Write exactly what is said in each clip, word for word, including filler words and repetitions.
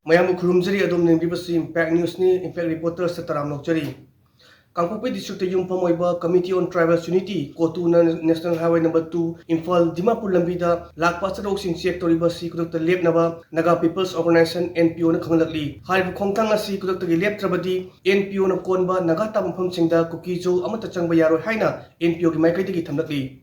ꯃꯌꯥꯝꯕꯨ ꯈꯨꯔꯨꯝꯖꯔꯤ꯫ ꯑꯗꯣꯝꯅ ꯌꯦꯡꯕꯤꯕꯁꯤ Impact Newsꯅꯤ꯫ Impact Reporterꯁꯇ ꯇꯔꯥꯝ ꯂꯧꯖꯔꯤ꯫ ꯀꯥꯡꯄꯣꯛꯄꯤ districtꯇ ꯌꯨꯝꯐꯝ ꯑꯣꯏꯕ Committee on Tribal Unity, ꯀꯣꯇꯨꯅ National Highway number two, Imphal Dimapur ꯂꯝꯕꯤꯗ ꯂꯥꯛꯄ ꯑꯆꯠꯊꯧꯁꯤꯡ check ꯇꯧꯔꯤꯕ ꯑꯁꯤ ꯈꯨꯗꯛꯇ ꯂꯦꯞꯅꯕ Naga People's Organisation, NPOꯅ ꯈꯪꯍꯜꯂꯛꯂꯤ꯫ ꯍꯥꯏꯔꯤꯕ ꯈꯣꯡꯊꯥꯡ ꯑꯁꯤ ꯈꯨꯗꯛꯇꯒꯤ ꯂꯦꯞꯇ꯭ꯔꯕꯗꯤ NPOꯅ ꯀꯣꯟꯕ ꯅꯥꯒꯥ ꯇꯥꯕ ꯃꯐꯝꯁꯤꯡꯗ ꯀꯨꯀꯤ-ꯖꯣ ꯑꯃꯠꯇ ꯆꯪꯕ ꯌꯥꯔꯣꯏ ꯍꯥꯏꯅ NPOꯒꯤ ꯃꯥꯏꯀꯩꯗꯒꯤ ꯊꯝꯂꯛꯂꯤ꯫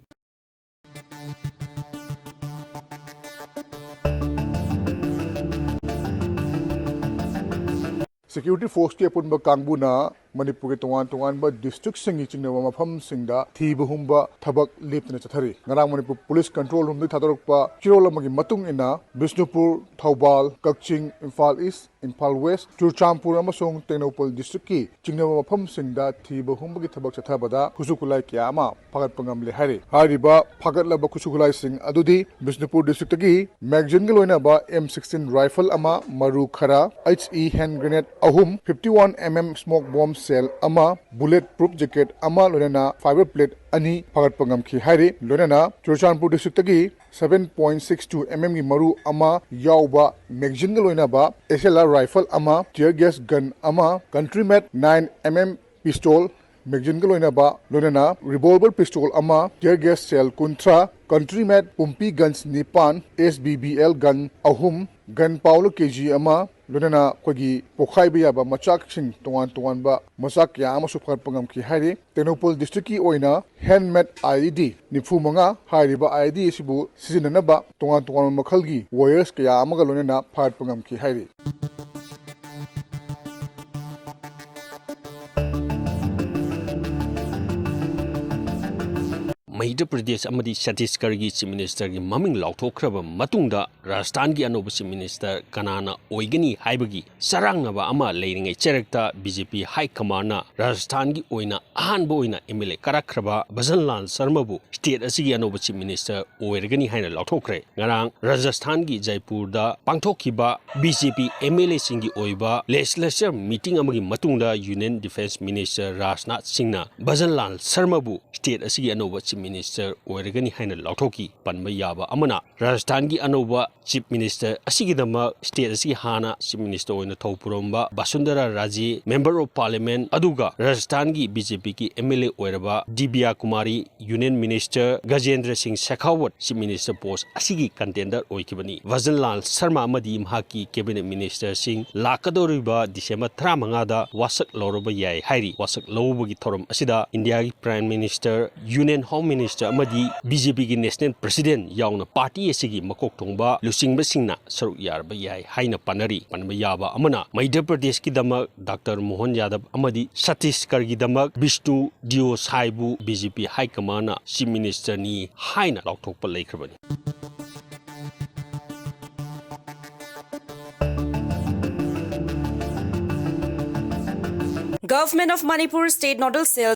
Security forceꯀꯤ ꯑꯄꯨꯟꯕ ꯀꯥꯡꯕꯨꯅ ꯃꯅꯤꯄꯨꯔꯒꯤ ꯇꯣꯉꯥꯟ ꯇꯣꯉꯥꯟꯕ districtꯁꯤꯡꯒꯤ ꯆꯤꯡꯅꯕ ꯃꯐꯝꯁꯤꯡꯗ ꯊꯤꯕ ꯍꯨꯝꯕ ꯊꯕꯛ ꯂꯦꯞꯇꯅ ꯆꯠꯊꯔꯤ꯫ ꯉꯔꯥꯡ ꯃꯅꯤꯄꯨꯔ Police Control Roomꯗꯒꯤ ꯊꯥꯗꯣꯔꯛꯄ ꯆꯦꯔꯣꯜ ꯑꯃꯒꯤ ꯃꯇꯨꯡ ꯏꯟꯅ, ꯕꯤꯁꯅꯨꯄꯨꯔ, ꯊꯧꯕꯥꯜ, ꯀꯛꯆꯤꯡ, ꯏꯝꯐꯥꯜ East, ꯆꯨꯔꯆꯥꯟꯄꯨꯔ ꯑꯃꯁꯨꯡ ꯇꯦꯡꯅꯧꯄꯜ districtꯀꯤ ꯆꯤꯡꯅꯕ ꯃꯐꯝꯁꯤꯡꯗ ꯊꯤꯕ ꯍꯨꯝꯕꯒꯤ ꯊꯕꯛ ꯆꯠꯊꯕꯗ ꯈꯨꯠꯁꯨ ꯈꯨꯠꯂꯥꯏ ꯀꯌꯥ ꯑꯃ ꯐꯥꯒꯠꯄ ꯉꯝꯂꯦ ꯍꯥꯏꯔꯤ꯫ ꯍꯥꯏꯔꯤꯕ ꯐꯥꯒꯠꯂꯕ ꯈꯨꯠꯁꯨ ꯈꯨꯠꯂꯥꯏꯁꯤꯡ ꯑꯗꯨꯗꯤ ꯕꯤꯁꯅꯨꯄꯨꯔ districtꯇꯒꯤ magazineꯒ ꯂꯣꯏꯅꯕ M sixteen rifle ꯑꯃ, ꯃꯔꯨ ꯈꯔ, HE hand grenade ꯑꯍꯨꯝ, fifty one MM smoke bomb shell ꯑꯃ, bullet proof jacket ꯑꯃ, ꯂꯣꯏꯅꯅ fiber plate ꯑꯅꯤ ꯐꯥꯒꯠꯄ ꯉꯝꯈꯤ ꯍꯥꯏꯔꯤ꯫ ꯂꯣꯏꯅꯅ Churachandpur districtꯇꯒꯤ seven point six two MMꯒꯤ ꯃꯔꯨ ꯑꯃ ꯌꯥꯎꯕ magazineꯒ ꯂꯣꯏꯅꯕ SLR rifle ꯑꯃ, tear gas gun ꯑꯃ, country made nine MM pistol, magazineꯒ ꯂꯣꯏꯅꯕ, ꯂꯣꯏꯅꯅ revolver pistol ꯑꯃ, tear gas shell ꯀꯨꯟꯊ꯭ꯔꯥ, country made ꯄꯨꯝꯄꯤ guns ꯅꯤꯄꯥꯟ, SBBL gun ꯑꯍꯨꯝ, gun powder KG ꯑꯃ, ꯂꯣꯏꯅꯅ ꯑꯩꯈꯣꯏꯒꯤ ꯄꯣꯈꯥꯏꯕ ꯌꯥꯕ ꯃꯆꯥꯛꯁꯤꯡ, ꯇꯣꯉꯥꯟ ꯇꯣꯉꯥꯟꯕ ꯃꯆꯥꯛ ꯀꯌꯥ ꯑꯃꯁꯨ ꯐꯥꯒꯠꯄ ꯉꯝꯈꯤ ꯍꯥꯏꯔꯤ꯫ ꯇꯦꯡꯅꯧꯄꯜ districtꯀꯤ ꯑꯣꯏꯅ handmade IED ꯅꯤꯐꯨ ꯃꯉꯥ, ꯍꯥꯏꯔꯤꯕ IED ꯑꯁꯤꯕꯨ ꯁꯤꯖꯤꯟꯅꯅꯕ ꯇꯣꯉꯥꯟ ꯇꯣꯉꯥꯟꯕ ꯃꯈꯜꯒꯤ wires ꯀꯌꯥ ꯑꯃꯒ ꯂꯣꯏꯅꯅ ꯐꯥꯒꯠꯄ ꯉꯝꯈꯤ ꯍꯥꯏꯔꯤ꯫ ꯃꯙ꯭ꯌ ꯄ꯭ꯔꯗꯦꯁ ꯑꯃꯗꯤ ꯆꯇꯤꯁꯒꯔꯒꯤ Chief Ministerꯒꯤ ꯃꯃꯤꯡ ꯂꯥꯎꯊꯣꯛꯈ꯭ꯔꯕ ꯃꯇꯨꯡꯗ ꯔꯥꯖꯁꯊꯥꯟꯒꯤ ꯑꯅꯧꯕ Chief Minister ꯀꯅꯥꯅ ꯑꯣꯏꯒꯅꯤ ꯍꯥꯏꯕꯒꯤ ꯆꯔꯥꯡꯅꯕ ꯑꯃ ꯂꯩꯔꯤꯉꯩ ꯆꯔꯛꯇ BJP High Commandꯅ ꯔꯥꯖꯁꯊꯥꯟꯒꯤ ꯑꯣꯏꯅ ꯑꯍꯥꯟꯕ ꯑꯣꯏꯅ MLA ꯀꯥꯔꯛꯈ꯭ꯔꯕ ꯚꯖꯟꯂꯥꯜ ꯁꯔꯃꯕꯨ state ꯑꯁꯤꯒꯤ ꯑꯅꯧꯕ Chief Minister ꯑꯣꯏꯔꯒꯅꯤ ꯍꯥꯏꯅ ꯂꯥꯎꯊꯣꯛꯈ꯭ꯔꯦ꯫ ꯉꯔꯥꯡ ꯔꯥꯖꯁꯊꯥꯟꯒꯤ ꯖꯥꯏꯄꯨꯔꯗ ꯄꯥꯡꯊꯣꯛꯈꯤꯕ BJP MLAꯁꯤꯡꯒꯤ ꯑꯣꯏꯕ legislature meeting ꯑꯃꯒꯤ ꯃꯇꯨꯡꯗ Union Defence Minister ꯔꯥꯖꯅꯥꯊ ꯁꯤꯡꯅ ꯚꯖꯟꯂꯥꯜ ꯁꯔꯃꯕꯨ state ꯑꯁꯤꯒꯤ ꯑꯅꯧꯕ Chief Minister ꯃꯤꯅꯤꯁꯇꯔ ꯑꯣꯏꯔꯒꯅꯤ ꯍꯥꯏꯅ ꯂꯥꯎꯊꯣꯛꯈꯤ꯫ ꯄꯟꯕ ꯌꯥꯕ ꯑꯃꯅ, ꯔꯥꯖꯁꯊꯥꯟꯒꯤ ꯑꯅꯧꯕ ꯆꯤꯐ ꯃꯤꯅꯤꯁꯇꯔ ꯑꯁꯤꯒꯤꯗꯃꯛ ꯁ꯭ꯇꯦꯠ ꯑꯁꯤꯒꯤ ꯍꯥꯟꯅ ꯆꯤꯐ ꯃꯤꯅꯤꯁꯇꯔ ꯑꯣꯏꯅ ꯊꯧ ꯄꯨꯔꯝꯕ ꯕꯁꯨꯟꯗꯔꯥ ꯔꯥꯖꯦ, ꯃꯦꯝꯕꯔ ꯑꯣꯐ ꯄꯥꯔꯂꯤꯌꯥꯃꯦꯟꯠ, ꯑꯗꯨꯒ ꯔꯥꯖꯁꯊꯥꯟꯒꯤ ꯕꯤ ꯖꯦ ꯄꯤꯒꯤ ꯑꯦꯝ ꯑꯦꯜ ꯑꯦ ꯑꯣꯏꯔꯕ ꯗꯤꯕ꯭ꯌꯥ ꯀꯨꯃꯥꯔꯤ, ꯌꯨꯅꯤꯌꯟ ꯃꯤꯅꯤꯁꯇꯔ ꯒꯖꯦꯟꯗ꯭ꯔ ꯁꯤꯡ ꯁꯦꯈꯥꯋꯠ ꯆꯤꯐ ꯃꯤꯅꯤꯁꯇꯔ ꯄꯣꯁ ꯑꯁꯤꯒꯤ ꯀꯟꯇꯦꯟꯗꯔ ꯑꯣꯏꯈꯤꯕꯅꯤ꯫ ꯚꯖꯟ ꯂꯥꯜ ꯁꯔꯃ ꯑꯃꯗꯤ ꯃꯍꯥꯛꯀꯤ ꯀꯦꯕꯤꯅꯦꯠ ꯃꯤꯅꯤꯁꯇꯔꯁꯤꯡ ꯂꯥꯛꯀꯗꯧꯔꯤꯕ ꯗꯤꯁꯦꯝꯕꯔ ꯇꯔꯥꯃꯉꯥꯗ ꯋꯥꯁꯛ ꯂꯧꯔꯕ ꯌꯥꯏ ꯍꯥꯏꯔꯤ꯫ ꯋꯥꯁꯛ ꯂꯧꯕꯒꯤ ꯊꯧꯔꯝ ꯑꯁꯤꯗ ꯏꯟꯗꯤꯌꯥꯒꯤ prime minister, union home minister ꯑꯃꯗꯤ ꯕꯤ ꯖꯦ ꯄꯤꯒꯤ ꯅꯦꯁꯅꯦꯜ ꯄ꯭ꯔꯁꯤꯗꯦꯟꯠ ꯌꯥꯎꯅ ꯄꯥꯔꯇꯤ ꯑꯁꯤꯒꯤ ꯃꯀꯣꯛ ꯊꯣꯡꯕ ꯂꯨꯆꯤꯡꯕꯁꯤꯡꯅ ꯁꯔꯨꯛ ꯌꯥꯔꯕ ꯌꯥꯏ ꯍꯥꯏꯅ ꯄꯥꯅꯔꯤ꯫ ꯄꯟꯕ ꯌꯥꯕ ꯑꯃꯅ, ꯃꯙ꯭ꯌ ꯄ꯭ꯔꯗꯦꯁꯀꯤꯗꯃꯛ ꯗꯥꯛꯇꯔ ꯃꯣꯍꯟ ꯌꯥꯗꯕ ꯑꯃꯗꯤ ꯁꯠꯇꯤꯁꯒꯔꯒꯤꯗꯃꯛ ꯕꯤꯁꯅꯨ ꯗꯤꯑꯣ ꯁꯥꯏꯕꯨ ꯕꯤ ꯖꯦ ꯄꯤ ꯍꯥꯏ ꯀꯃꯥꯟꯅ ꯆꯤꯐ ꯃꯤꯅꯤꯁꯇꯔꯅꯤ ꯍꯥꯏꯅ ꯂꯥꯎꯊꯣꯛꯄ ꯂꯩꯈ꯭ꯔꯕꯅꯤ꯫ Government of Manipur State Nodal Cell